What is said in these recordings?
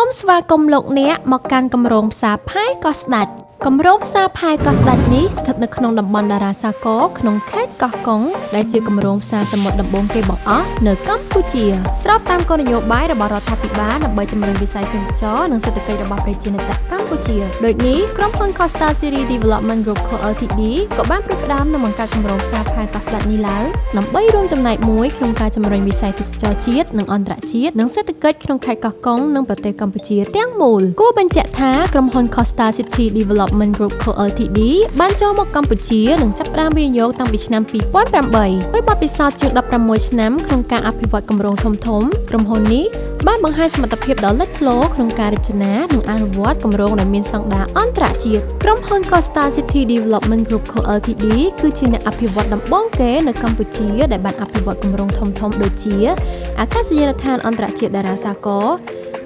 មស្វាគមន៍លោកអ្នកមកកាន់គម្រោងផ្សារផែកោះស្ដេចគម្រោងផ្សារផែកោះស្ដេចនេះស្ថិតនៅក្នុងតំបន់តារាសាគរក្នុងខេត្តកោះកុងដែលជាគម្រោងផ្សារសមុទ្រដំបូងគេបង្អស់នៅកម្ពុជាស្របតាមគោលនយោបាយរបស់រដ្ឋាភិបាលដើម្បីជំរុញវិស័យទេសចរណ៍និងសេដ្ឋកិច្ចរបស់ប្រជាណាចក្រកម្ពុជាដូចនេះក្រុមហ៊ុន Costa City Development Group Co Ltd ក៏បានផ្ដួចផ្ដើមនិងបង្កើតគម្រោងផ្សារផែកោះស្ដេចនេះឡើងដើម្បីរួមចំណែកមួយក្នុងការជំរុញវិស័យទេសចរណ៍ជាតិនិងអន្តរជាតិនិងសេដ្ឋកិច្ចក្នុងខេត្តកោះកុងនិងប្រទេសកម្ពុជាទាំងមូលគួរបញ្ជាក់ថាក្រុមហ៊ុន Costa City Development Group Co Ltd បានចូលមកកម្ពុជានិងចាប់ផ្ដើមវិនិយោគតាំងពីឆ្នាំ2008ដោយបទពិសោធន៍ជាង16ឆ្នាំក្នុងការអភិវឌ្ឍគម្រោងធំៗក្រុមហ៊ុននេះបានបង្ហាញសមត្ថភាពដ៏លេចធ្លោក្នុងការរចនានិងអនុវត្តគម្រោងដែលមានស្តង់ដារអន្តរជាតិក្រុមហ៊ុន Costa City Development Group Co Ltd គឺជាអ្នកអភិវឌ្ឍដំបូងគេនៅកម្ពុជាដែលបានអភិវឌ្ឍគម្រោងធំៗដូចជាអាកាសយានដ្ឋានអន្តរជាតិតារាសាគរ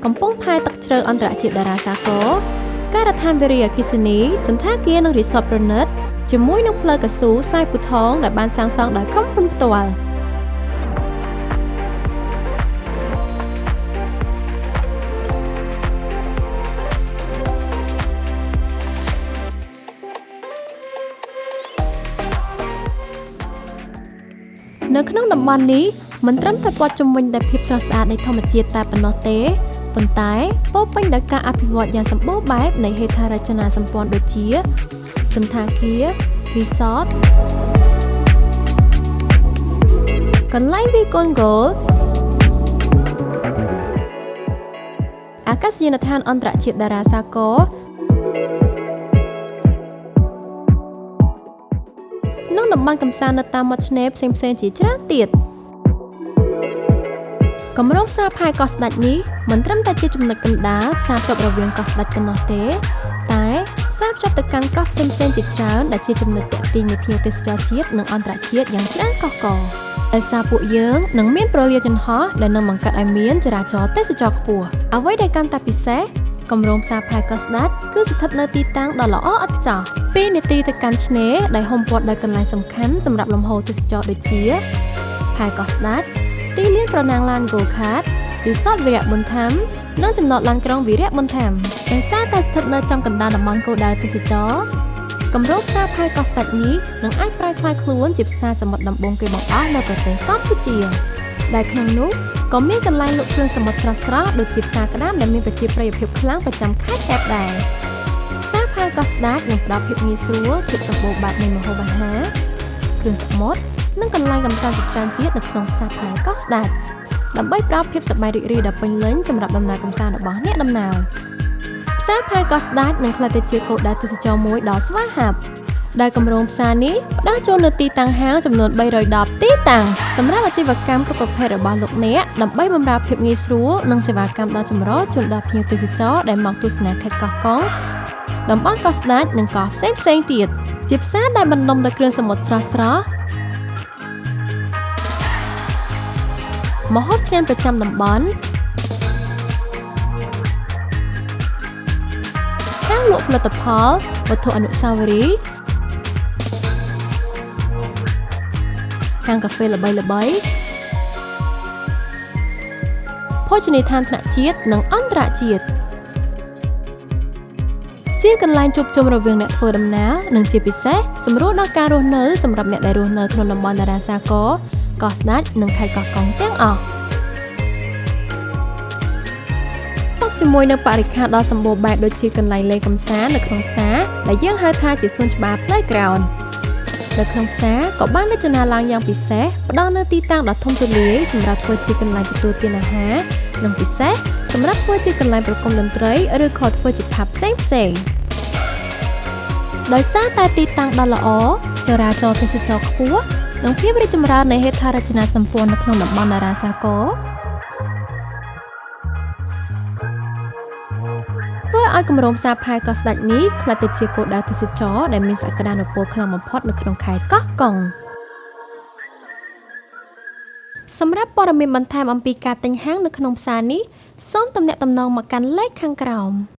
កំពង់ផែទឹកជ្រៅអន្តរជាតិតារាសាគរការដ្ឋានវារីអគ្គិសនីសណ្ឋាគារនិងរីសតប្រណិតជាមួយនឹងផ្លូវកៅស៊ូសាយពូថងដែលបានសាងសង់ដោយក្រុមហ៊ុនផ្ទាល់នៅក្នុងតំបន់នេះមិនត្រឹមតែព័ទ្ធជុំវិញដោយភាពស្រស់ស្អាតនៃធម្មជាតិតែប៉ុណ្ណោះទេប៉ុន្តែពោរពេញដោយការអភិវឌ្ឍយ៉ាងសម្បូរបែបនៃហេដ្ឋារចនាសម្ព័ន្ធដូចជាសណ្ឋាគាររីសតកន្លែងវាយកូនហ្គោលអាកាសយានដ្ឋានអន្តរជាតិតារាសាគរនិងតំបន់កម្សាន្តនៅតាមមាត់ឆ្នេរផ្សេងៗជាច្រើនទៀតគម្រោងផ្សារផែកោះស្ដេចនេះមិនត្រឹមតែជាចំណុចកណ្ដាលផ្សារភ្ជាប់រវាងកោះស្ដេចប៉ុណ្ណោះទេតែផ្សារភ្ជាប់ទៅកាន់កោះផ្សេងៗជាច្រើនដែលជាចំណុចទាក់ទាញនៃភ្ញៀវទេសចរជាតិនិងអន្តរជាតិយ៉ាងច្រើនកុះករដោយសារពួកយើងនឹងមានប្រលានយន្តហោះដែលនឹងបង្កើតឲ្យមានចរាចរណ៍ទេសចរខ្ពស់អ្វីដែលកាន់តែពិសេសគម្រោងផ្សារផែកោះស្ដេចគឺស្ថិតនៅទីតាំងដ៏ល្អឥតខ្ចោះ2នាទីទៅកាន់ឆ្នេរដែលហ៊ុមព័ទ្ធដោយកន្លែងសំខាន់សម្រាប់លំហូរទេសចរដូចជាផែកោះស្ដេចទីលានប្រណាំងឡាន Go Kart រីសតវីរៈប៊ុនថាំនិងចំណតឡានក្រុងវីរៈប៊ុនថាំដោយសារតែស្ថិតនៅចំកណ្ដាលតំបន់គោលដៅទេសចរគម្រោងផ្សារផែកោះស្ដេចនេះនឹងអាចប្រែក្លាយខ្លួនជាផ្សារសមុទ្រដំបូងគេបង្អស់នៅប្រទេសកម្ពុជាដែលក្នុងនោះក៏មានកន្លែងលក់គ្រឿងសមុទ្រស្រស់ៗដូចជាផ្សារក្តាមដែលមានប្រជាប្រិយភាពខ្លាំងប្រចាំខេត្តកែបដែរផ្សារផែកោះស្ដេចនឹងផ្ដល់ភាពងាយស្រួលភាពសម្បូរបែបនៃម្ហូបអាហារគ្រឿងសមុទ្រនិងកន្លែងកម្សាន្តជាច្រើនទៀតនៅក្នុងផ្សារផែកោះស្ដេចដើម្បីផ្ដល់ភាពសប្បាយរីករាយដ៏ពេញលេញសម្រាប់ដំណើរកម្សាន្តរបស់អ្នកដំណើរផ្សារផែកោះស្ដេចនឹងក្លាយទៅជាគោលដៅទេសចរណ៍មួយដ៏ស្វាហាប់ដែលគម្រោងផ្សារនេះផ្ដល់ជូននូវទីតាំងហាងចំនួន310ទីតាំងសម្រាប់អាជីវកម្មគ្រប់ប្រភេទរបស់លោកអ្នកដើម្បីបម្រើភាពងាយស្រួលនិងសេវាកម្មដ៏ចម្រុះជូនដល់ភ្ញៀវទេសចរដែលមកទស្សនាខេត្តកោះកុងតំបន់កោះស្ដេចនិងកោះផ្សេងៗទៀតជាផ្សារដែលបណ្ដុំដោយគ្រឿងសមុទ្រស្រស់ៗម្ហូបឆ្ងាញ់ប្រចាំតំបន់ហាងលក់ផលិតផលវត្ថុអនុស្សាវរីយ៍ហាងកាហ្វេល្បីៗភោជនីយដ្ឋានថ្នាក់ជាតិនិងអន្តរជាតិជាកន្លែងជួបជុំរវាងអ្នកធ្វើដំណើរនិងជាពិសេសសម្រួលដល់ការរស់នៅសម្រាប់អ្នកដែលរស់នៅក្នុងតំបន់តារាសាគរកោះស្ដេចនិងខេត្តកោះកុងទាំងអស់មកជាមួយនៅបរិក្ខារដ៏សម្បូរបែបដូចជាកន្លែងលេងកម្សាន្តនៅក្នុងផ្សារដែលយើងហៅថាជាសួនច្បារ Playground នៅក្នុងផ្សារក៏បានរចនាឡើងយ៉ាងពិសេសផ្ដល់នូវទីតាំងដ៏ធំទូលាយសម្រាប់ធ្វើជាកន្លែងទទួលទានអាហារនិងពិសេសសម្រាប់ធ្វើជាកន្លែងប្រគំតន្ត្រីឬក៏ធ្វើជាផាប់ផ្សេងៗដោយសារតែទីតាំងដ៏ល្អចរាចរណ៍ទេសចរណ៍ខ្ពស់និងភាពរីកចម្រើននៃហេដ្ឋារចនាសម្ព័ន្ធនៅក្នុងតំបន់តារាសាគរធ្វើឲ្យគម្រោងផ្សារផែកោះស្ដេចនេះក្លាយទៅជាគោលដៅទេសចរណ៍ដែលមានសក្តានុពលខ្លាំងបំផុតនៅក្នុងខេត្តកោះកុងសម្រាប់ព័ត៌មានបន្ថែមអំពីការទិញហាងនៅក្នុងផ្សារនេះសូមទំនាក់ទំនងមកកាន់លេខខាងក្រោម។